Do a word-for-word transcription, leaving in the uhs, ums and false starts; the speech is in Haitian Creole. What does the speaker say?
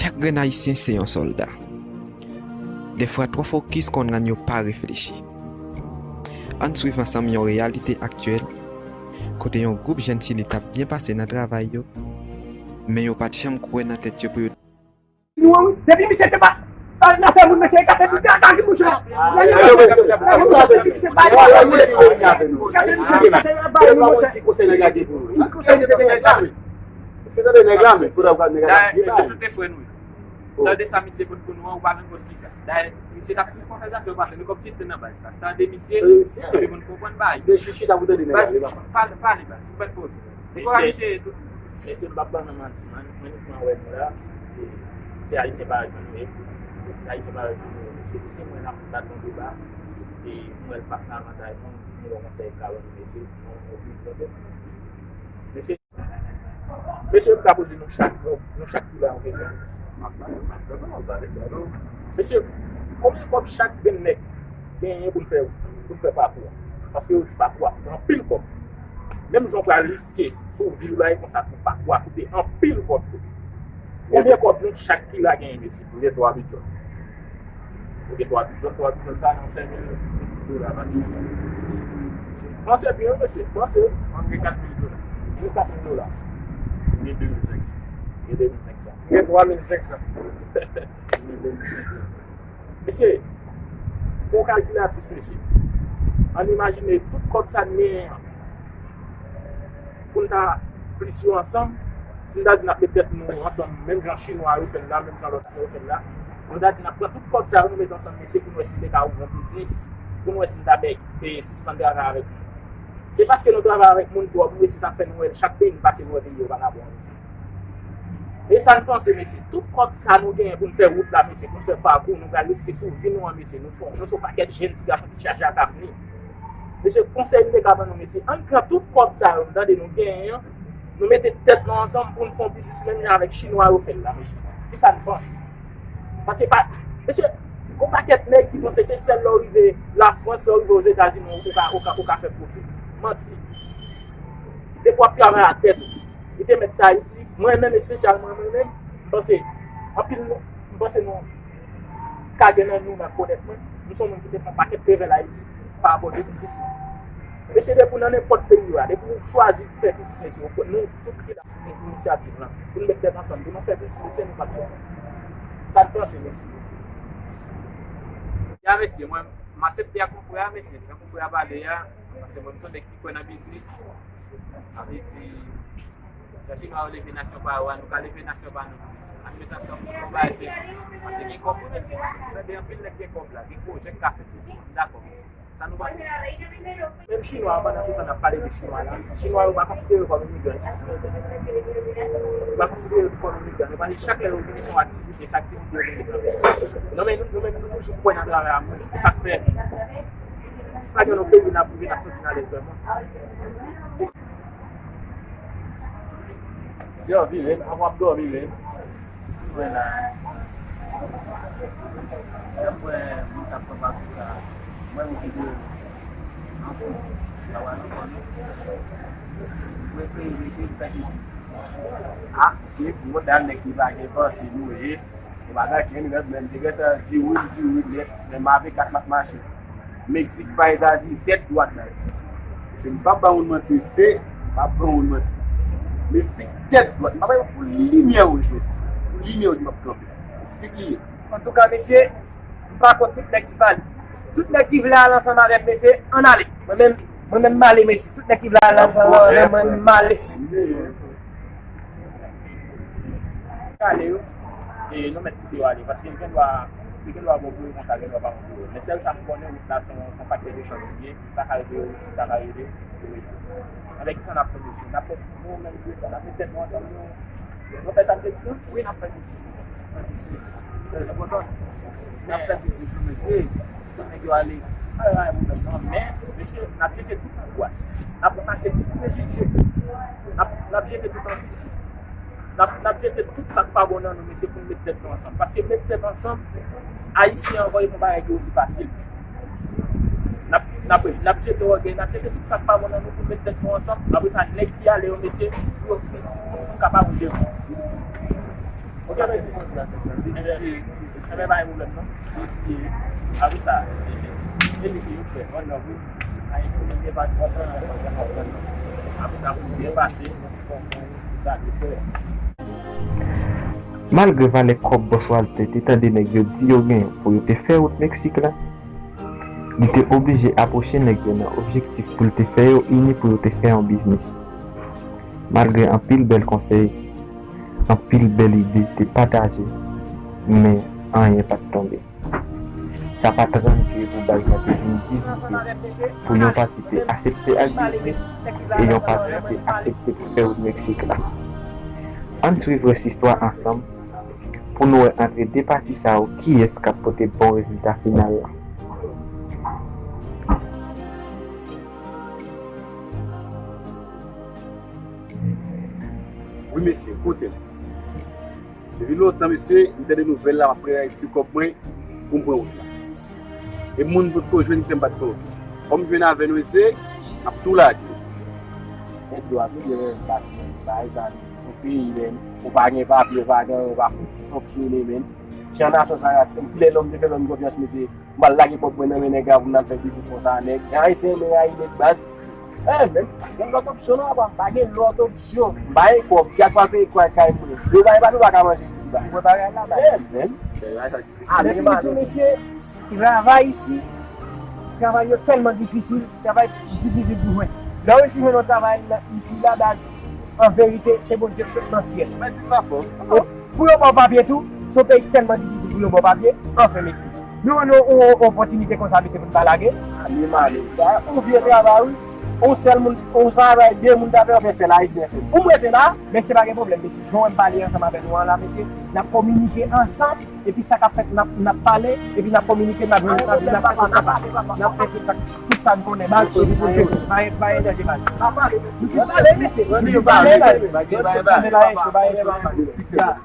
Chak grenn Ayisyen se yon sòlda. Dèfwa, twò fokis konn rann yo pa reflechi. Ann swiv ansanm yon reyalite aktyèl, kote yon gwoup jèn Chili t ap byen pase nan travay yo, men yo pa t janm kwè nan tèt yo pou yo Nou an wi. Depi misye te pa al nan fè moun, mesye, ekate nou, degage mouche. Degage mouche, depi misye bay nou, ekate nou, ekate bay nou, mouche. Ki konsèy nèg la gen pou nou? Ki konsèy misye te bay? Se tande nèg la, men fòk w gade nèg la. Mesye, tout te frè nou ye. Tande sa misye konn pou nou an, ou pa menm konn kisa. Dayè, misye t ap swiv konvèsasyon yo pase, nou kòmsi li te nan baz la. Tande misye, epi pou nou konprann bagay. Mesye chita pou tande nèg la. Pale, baz, ou mèt poze. Mesye, mesye, m p ap ban nou manti, man. Mwen, nou pran wè nou la. E, se Ayisyen parèy nou ye. Se Ayisyen parèy nou ye. Mesye, si mwen ap bat yon deba, e m wè l p ap nan avantay mwen, m wè konsèy m ka ban nou, mesye, mwen, mwen oblije tande. Mesye, mesye, m ka poze nou chak, nou, nou chak ki la yon kesyon. M ap pale, m ap pale, m ap pale, m ap pale. Mesye, konbyen kòb chak grenn nèg genyen pou l fè, pou l fè pakou a? Paske yo di pakou a koute anpil kòb. Menm jan w pral riske sou vi w la, e konsa tou pakou a koute anpil kòb tou. Konbyen kòb nou chak ki la genyen, mesye? M gen twa bidjòn. M gen twa bidjòn, twa bidjòn sa nan senk mil dola pa chak. Panse byen, mesye, panse. Mwen gen kat mil dola. M gen kat mil dola. M gen de mil senk san. M gen de mil senk san. M gen twa mil senk san. M gen de mil senk san. Mesye, pran yon kalkilatris, mesye. Ann imajine tout kòb sa n genyen an. Pou n ta plis yo ansanm, si n ta di n ap met tèt nou ansanm, menm jan Chinwa yo fè l la, menm jan lòt yo fè l la, nou ta di n ap pran tout kòb sa yo, nou met ansanm, mesye, pou n wè si n te ka ouvri yon biznis, pou n wè si n ta bèk, e sispann travay avèk moun. Se paske nou travay avèk moun twòp, wi, se sa k fè nou wè chak peyi n pase, nou wè peyi yo pa ka bon. E sa n panse, mesye, tout kòb sa nou genyen pou n fè wout la, mesye, pou n fè pakou, nou pral riske sou vi nou an, mesye, nou fè, nou se yon pakèt jèn ti gason ki chaje ak avni. Mesye, konsèy m te ka ban nou, mesye, ann pran tout kòb sa yo, tande, nou genyen an, nou mete tèt nou ansanm pou n fè yon biznis menm jan avèk Chinwa yo fè l la, mesye. Kisa n panse? Paske pa, mesye, gon pakèt nèg ki panse se sèl lè w rive Lafrans, lè w rive Ozetazini, ou ka, ou ka, ou ka fè pwofi. Manti. Depi w ap travay a tèt ou, ou te mèt t Ayiti, mwen menm espesyalman, mwen menm, m panse, anpil nou, m panse nou ka gen nan nou nan konèt mwen, m se yon moun ki te pran pakèt revè l Ayiti pa rapò de biznis mwen. Mesye, depi w nan nenpòt peyi yo a, depi w chwazi fè biznis, mesye, nou tout ki la pou inisyativ lan, pou n met tèt ansanm, pou nou fè biznis, mesye, nou p ap fè. Sa n panse, mesye? Ya, mesye, mwen, m aksepte ak konfrè a, mesye, jan konfrè a pale a, paske mwen, m se yon nèg ki kwè nan biznis. Sa vle di, jan Chinwa yo leve nasyon pa yo a, nou ka leve nasyon pa nou tou. Ann met ansanm pou nou fè yon bagay serye. Paske gen kòb wi, mesye. Tande, anpil nèg gen kòb la, gen pwojè k ka fèt, mesye. M dakò, mesye. Sa nou panse? Menm Chinwa yo, pandan se tan n ap pale de Chinwa la, Chinwa yo pa konsidere yo kòm imigran isit. Yo pa konsidere yo kòm imigran. Yo pale chak lè yo vini se yon aktivite, se aktivite yo vini nan peyi. Nou menm, nou menm, nou toujou kwè nan travay a moun. E sa k fè pa gen yon peyi n ap viv, n ap santi n alèz vrèman. Si w vire, anvan w ap dòmi menm. Mwen la. Lè m wè moun k ap pran pakou sa, mwen yon videyo. Anfin, pa wè ankò non. Mwen prefere mesye ki fè biznis. Ah, se gwo dal nèg ki pa gen panse nou ye. Yon bagay ki enn rèd menm, te gentan di wi, di wi nèt, men m avè kat m ap mache. Meksik pa Etazini, tèt dwat la. Se m p ap ba moun manti, se m p ap ba moun manti. Meksik tèt dwat, m pa bay pou limyè w, jwès. Pou limyè w di m ap kanpe. Meksik li ye. Antouka, mesye, m pa kont tout nèg ki pale. Tout nèg ki vle al ansanm avè m, mesye, ann ale. Mwen menm, mwen menm m ale, mesye. Tout nèg ki vle al ansanm avè m, mwen menm m ale. Kale yo, e nou mèt kite yo ale, paske yo gen dwa, yo gen dwa bon pou yo konsa, gen dwa pa bon pou yo. Men sèl sa m konnen, wout la se yon, yon pakèt de chans li ye, sa ka rive yo reyisi, sa ka rive yo echwe. Anben, kisa n ap fè, mesye? N ap fè, nou menm, nou, n ap met tèt nou ansanm, nou, nou fè sa n te di nou? Wi, n ap fè biznis nou. N ap fè biznis nou, mesye. Tout nèg yo ale, pa yo pa gen pwoblèm non. Men, mesye, n ap jete tout angwas. N ap ranmase tout prejije. N ap, n ap jete tout anbisyon. N ap, n ap jete tout sa k pa bon nan nou, mesye, pou n met tèt nou ansanm. Paske met tèt ansanm, Ayisyen an, voye yon bagay ki osi fasil. N ap, n ap, n ap jete ògèy, n ap jete tout sa k pa bon nan nou pou n met tèt nou ansanm. Apre sa, nèg ki ale yo, mesye, pou yo, pou nou kapab devan. Ok, mèsi. Enben, enben, pa gen pwoblèm, non. Apre sa, e, e, e, e, e, apre sa, pou byen pase, sa te fè. Malgre valè kòb bòs Walter te tande nèg yo di yo genyen pou yo te fè wout Meksik la, li te oblije apwoche nèg yo nan objektif pou l te fè yo ini pou yo te fè yon biznis. Malgre anpil bèl konsèy, anpil bèl ide te pataje, men anyen pa t tonbe. Sa pa t rann ke pou bagay la te vin difisil pou yon pati te aksepte ak biznis e yon pati te aksepte pou fè wout Meksik la. Ann swiv rès istwa ansanm pou nou wè antre de pati sa yo kiyès k ap pote bon rezilta final la. Wi mesye, koute m. Depi lontan mesye, m tande nouvèl la, m ap prepare ti kòb mwen pou m pran wout la. E moun potko jwenn ki fè m pa t pran wout la. Kòm m jwenn avè nou mesye, m ap tou lage. Men dwa tou byen, paske bagay sa, yon peyi menm, ou pa gen papye, ou pa gen, ou pa fouti fonksyone menm. Jan nasyon sa rasin, kilè lòm te fè lòm konfyans mesye, m al lage kòb mwen nan men nèg la pou m al fè biznis konsa, nèg. Ayisyen renmen rayi nèg baz. Eh, men, pa gen lòt opsyon non, papa. Pa gen lòt opsyon. M pa gen kòb, gad pa peye kwen kay mwen. Yo pa gen pa nou pa ka manje isi ba. Ou wè bagay la, ba. Eh, men. Ale, ale, mesye, travay isi, travay yo tèlman difisil, travay difisil pou jwenn. Lè w resi jwenn yon travay nan isi la, ba, an verite, se Bondye k sot nan syèl. Mwen di sa fò. Pou yo ba w papye tou, se yon peyi tèlman difisil pou yo ba w papye, anfen mesye. Nou, nou, yon opòtinite konsa, mesye, pou n pa lage. Ale, m ale. Yon vye travay, wi. Yon sèl moun, yon travay, de moun ta fè, yon fè sèl Ayisyen fè. Pou m rete la, mesye, pa gen pwoblèm, mesye. Jan w wè m pale ansanm avè nou an la, mesye, n ap kominike ansanm, epi sa k ap fèt, n ap, n ap pale, epi n ap kominike, n ap jwenn sa, n ap fè tout sa, n ap fè tout sa, tout sa n konnen, baz, epi pou n fè, pa gen, pa gen danje, baz. Nou fin pale, mesye. Nou fin pale, baz.